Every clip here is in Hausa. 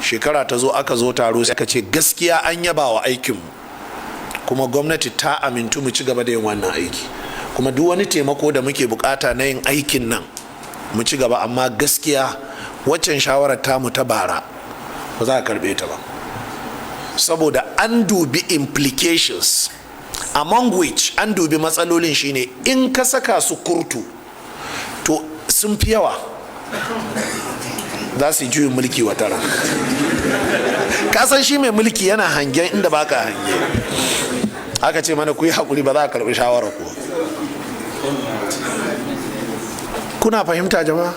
Shekara ta zo, aka zo taro, sai aka ce gaskiya an yaba wa aikinmu, kuma gwamnati ta amintu mu ci gaba da yin wannan aiki, kuma duk wani taimako da muke bukata na yin aikin nan mu ci gaba, amma gaskiya waccan shawarar tamu ta bara ba za a karbe ta ba, saboda an dubi implications, among which an dubi matsalolin shine in ka saka su kurtu to sun fi yawa, za su yi juyin mulki wataran. Kasan shi mai mulki yana hangen inda baka hange. Aka ce mana ku yi haƙuri, ba za a karɓi shawarar ku. Kuna fahimta, jama'a?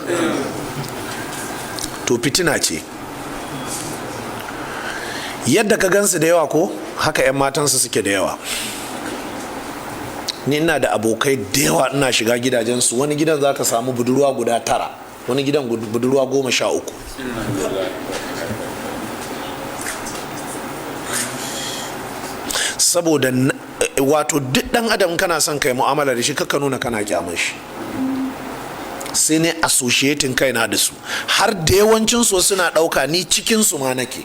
To fitina ce. Yadda ka gansu da yawa ko haka 'yan matansu suke da yawa. Ni ina da abokai da yawa, ina shiga gidajensu. Wani gidan za ka samu budurwa guda tara, wani gidan budurwa 13. Saboda wato duk dan adam kana son kai mu'amala da shi, kaka nuna kana kyaman shi. Sai ne associating kaina da su, har da yawancin su suna ɗauka ni cikin su ma nake,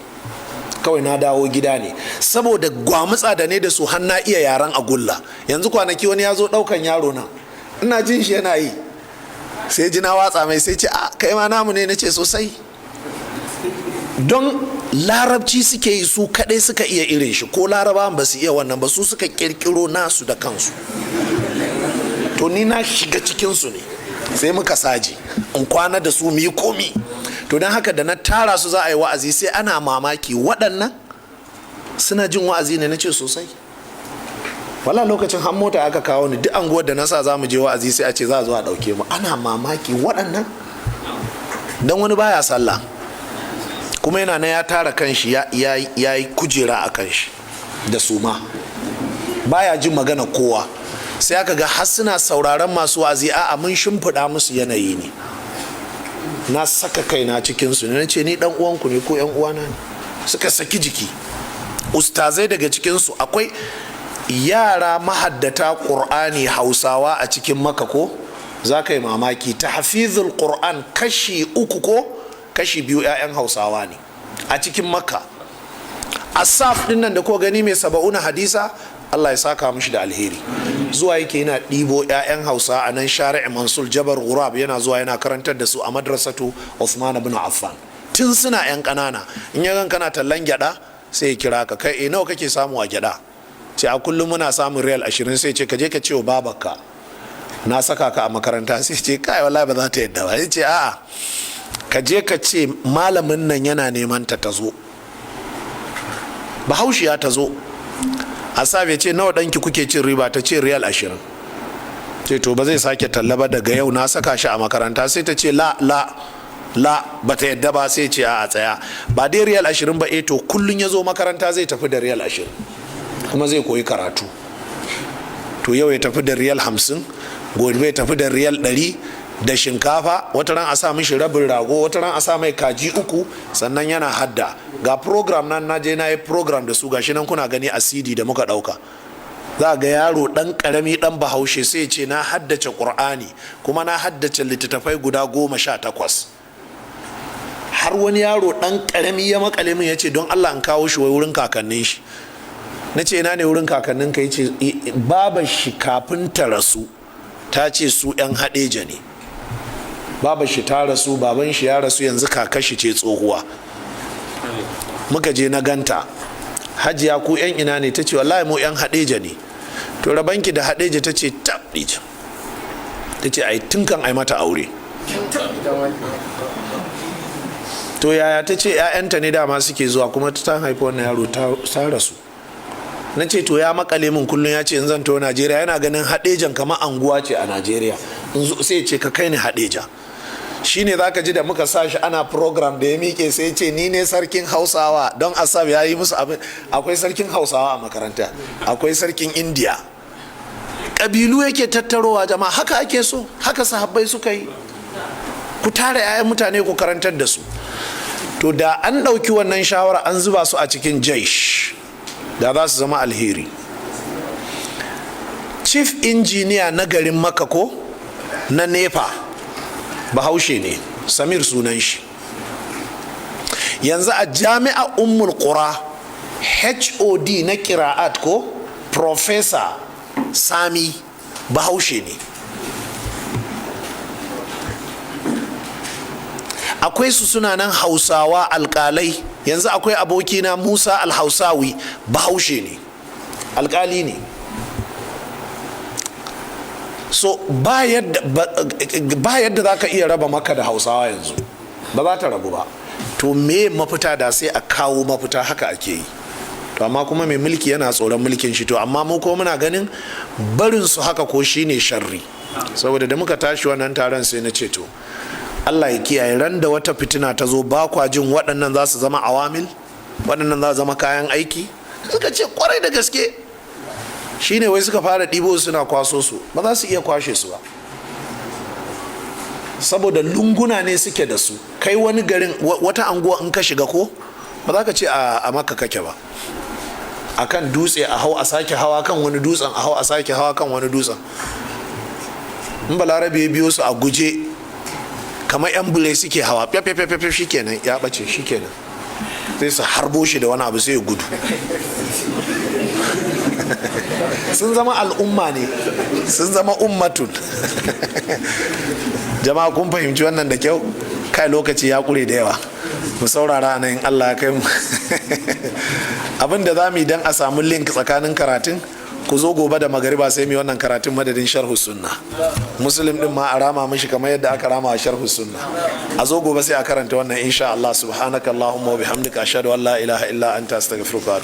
kawai na dawo gida ne. Saboda gwamutsa da ne da su, har na iya yaren agulla. Yanzu kwanaki wani ya zo ɗaukan yaro na, ina jin shi yana yi, sai ji na watsa mai, sai ce, "A, kai ma namu ne?" Na ce, "Sosai." Don Larabci suke yi, su kadai suka iya irin shi, ko Larabawan ba su iya wannan ba, su suka kirkiro nasu da kansu. To ni na shiga cikinsu ne, sai muka saji in kwana da su, mu yi komi. To don haka da na tara su za a yi wa'azi, sai ana mamaki, waɗannan suna jin wa'azi ne? Na ce, "Sosai." Wala lokacin har mota aka kawo ni, duk anguwar da na sa za mu je wa'azi, sai a ce za a zo a ɗauke mu. Ana mamaki, waɗannan? Don wani baya sallah, kuma yana na ya tara kanshi, ya yi kujera a kanshi da suma, baya jin magana kowa. Sai aka ga har suna sauraron masu wa'azi. A'a, mun shimfiɗa musu yanayi ne, na saka kaina cikinsu ne, na ce ni dan uwanku ne ko yan uwana ne, suka saki jiki. Ustazai daga cikinsu, akwai yara mahaddata Ƙur'ani Hausawa a cikin Maka, ko za ka yi mamaki, ta hafizul Ƙur'an kashi uku ko kashi biyu 'ya'yan Hausawa ne a cikin Makka. Asaf din nan da ko gani mai 70 Hadisa, Allah ya saka mishi da alheri, zuwa yake yana ɗibo 'ya'yan Hausa a nan Shari'a Mansur Jabar Gurab, yana zuwa yana karantar da su a Madrasatu Uthman ibn Affan tun suna 'yan ƙanana. In ya gan kana tallan gyada, sai ya kira ka, "Kai, nawa kake samu a gyada?" Ce, "A kullum muna samun riyal 20." Sai ce, "Ka je ka ce wa babarka na saka ka a makaranta." Sai ce, "Kai, wallahi ba za ta yadda ba." Sai ce, "A'a, ka je ka ce malamin nan yana neman ta, ta zo." Bahaushiya ta zo. Asaf ya ce, "Nawa ɗanki kuke cin riba?" Ta ce, "Riyal 20." Ce, "To, ba zai sake talla ba daga yau, na saka shi a makaranta." Sai ta ce, "La, la, la, ba ta yadda ba." Sai ce, "A tsaya, ba dai riyal 20 ba? Eh, to kullun ya zo makaranta zai tafi da riyal 20, kuma zai koyi karatu. To yau ya tafi da riyal 50, gobe ya tafi da riyal 100 da shinkafa, wata ran a sa mishi rabin rago, wata ran a sa mai kaji uku, sannan yana hadda." Ga program nan, na je na yi program da su, gashi nan kuna gani a CD da muka dauka. Za ga yaro dan karami, dan Bahaushe, sai ce, "Na haddace Qur'ani, kuma na haddace littattafai guda 18." Har wani yaro dan karami ya makale min, ya ce don Allah in kawo shi wai wurin kakannin shi. Na ce, "Ina ne wurin kakannin ka?" Ya ce babar shi kafin ta rasu ta ce su 'yan Haɗeja ne. Babar shi ta rasu, baban shi ya rasu, yanzu kakashi ce tsohuwa. Muka je na ganta. "Hajiya, ku 'yan ina ne?" Ta ce, "Wallahi mu 'yan Haɗeja ne." "To, rabanki da Haɗeja?" Ta ce, "Tab." Ta ce ai tun kan ai mata aure. "To yaya?" Ta ce 'ya'yanta ne dama suke zuwa, kuma ta haifi wannan yaro, ta rasu. Na ce, "To ya makale min kullum, ya ce in zan to Najeriya, yana ganin Haɗejan kamar anguwa ce a Najeriya, sai ce ka kai ni Haɗeja." Shine zaka ji da muka sa shi ana program, da ya miƙe sai ce, "Ni ne sarkin Hausawa." Don Asab ya yi musu abin. Akwai sarkin Hausawa a makaranta, akwai sarkin Indiya, ƙabilu yake tattarowa. Jama'a, haka ake so, haka sahabbai suka yi. Ku tara 'ya'yan mutane, ku karantar da su. To da an ɗauki wannan shawara an zuba su a cikin jaish, da za su zama alheri. Chief engineer na garin Maka ko na NEPA, Bahaushe ne, Samir sunan shi. Yanzu a Jami'a Ummul Qura, HOD na kira'at ko Professor Sami, Bahaushe ne. Akwai su suna nan, Hausawa alkalai. Yanzu akwai abokina Musa Alhausawi, Bahaushe ne, alkali ne. So ba yadda za ka iya raba Maka da Hausawa yanzu, ba za ta rabu ba. To me mafita? Da sai a kawo mafita, haka ake yi. To amma kuma mai mulki yana tsoron mulkin shi. To amma mu ko muna ganin barin su haka ko shine sharri, saboda da muka tashi wannan taron sai na ce, to Allah ya kiyaye, ran da wata fitina ta zo, ba kwa jin waɗannan za su zama awamil, waɗannan za su zama kayan aiki? Suka ce kwarai da gaske. Shine wai suka fara ɗibo suna kwaso su. Ba za su iya kwashe su ba, saboda lunguna ne suke da su. Kai, wani garin, wata anguwa in ka shiga ko ba za ka ce a Maka kake ba. A kan dutse a hau, a sake hawa kan wani dutsen, a hau, a sake hawa kan wani dutsen. In Balarabe ya biyo su a guje kamar yan bule suke hawa, fyafyafyafya, shikenan ya bace, shikenan sai su harbo shi da wani abu, sai ya gudu. Sun zama al'umma ne, sun zama ummatun. Jama'a, kun fahimci wannan da kyau? Kai, lokaci ya kure da yawa, mu saurara nan. Allah ya kai mu, abin da za mu yi don a samu link tsakanin karatun, ku zo gobe da magariba, sai mu yi wannan karatun madadin Sharhu Sunna. Muslim din ma a rama mishi kamar yadda aka rama a Sharhu Sunna. A zo gobe sai a karanta wannan, insha Allah. Subhanaka Allahumma wa bihamdika, ashhadu an la ilaha illa anta, astaghfiruka.